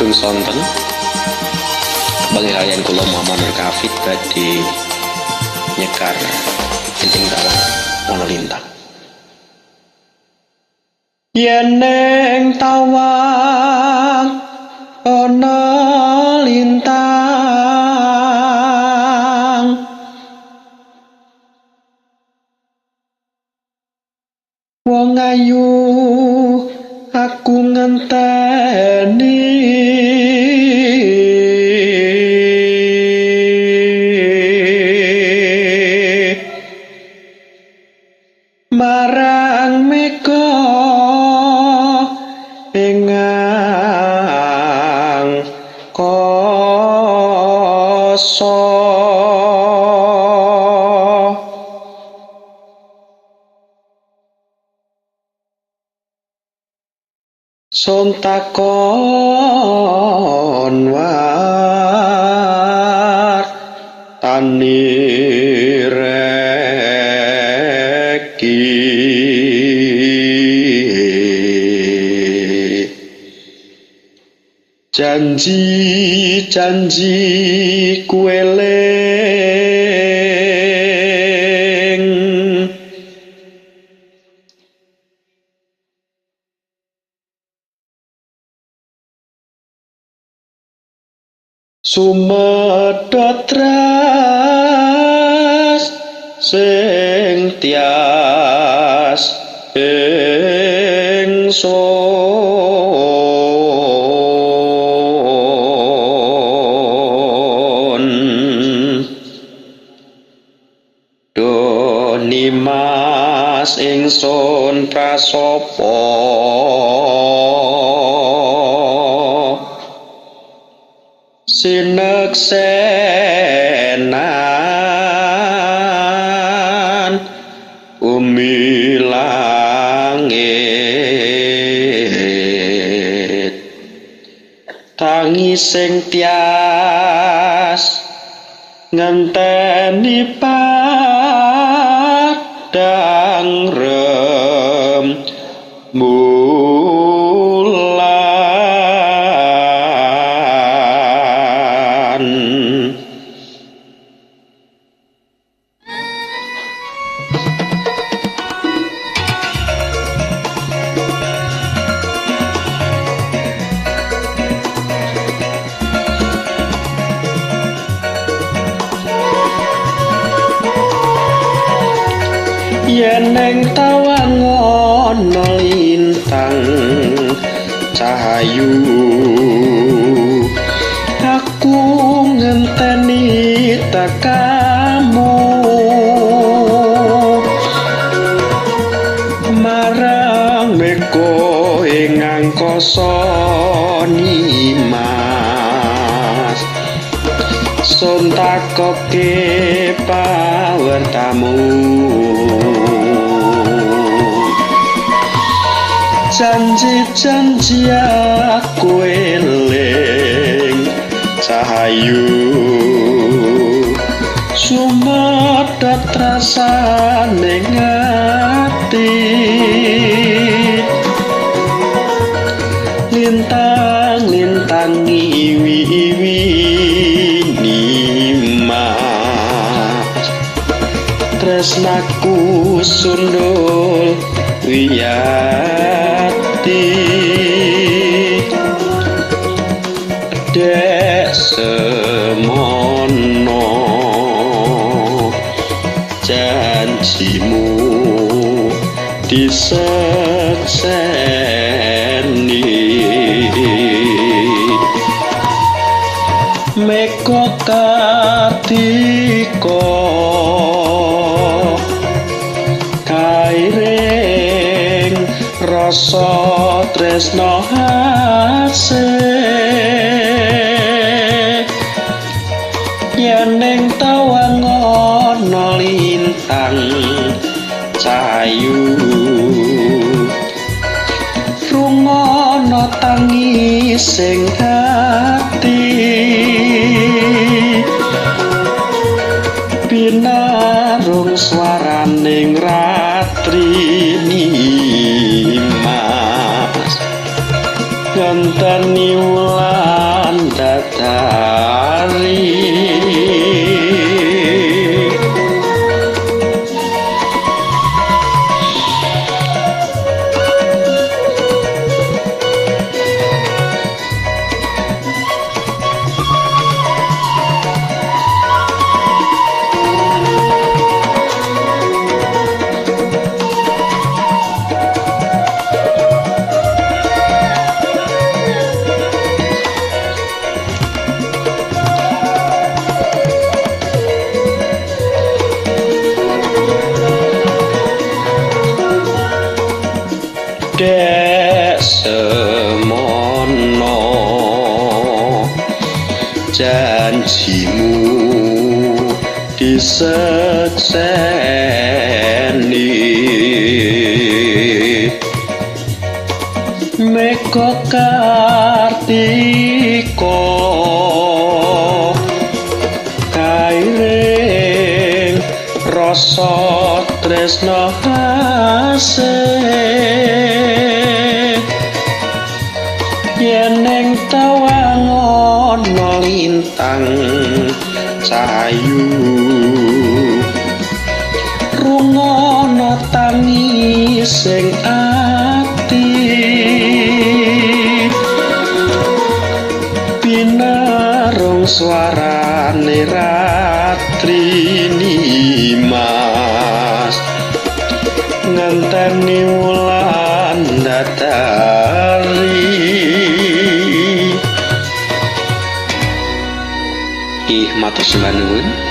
Sugeng sonten. Bagi kalian kula Muhammad Nur Kafid badhe nyekar ing tawang ana lintang. Yen ning tawang ana lintang, wong ayu aku ngenteni, marang mega ing angkasa. Sun takon war tani reki, janji-janji kueling, sumedhot ras sing tias ingsun. Duh nimas ingsun prasopo, sineksenan bumi langit, tangi sing tias ngenteni padang rembulan. Yen ning tawang ana lintang cahayu, aku ngenteni tekamu, marang mega ing angkasa nimas, sun takoke pawertamu. Janji-janji aku eling cahayu, sumedhot rasane ati, lintang-lintang iwi-iwi nimas, tresnaku sundul wiyati. Dek semono janjimu disekseni, meko kartika kairing rasa tresna asih. Yen ning tawang ana lintang cahayu, rungono tangis sing ati, binarung swaraning ratri nimas, ngenteni wulan. Gedhek semono janjimu disekseni. Mega Kartika kairing rasa tresna asih, yen ing tawang ana lintang cahayu, rungono tangising ati, pinarung swarane ratri nimas ngenteni wulan datari. Ih, matur sembah nuwun.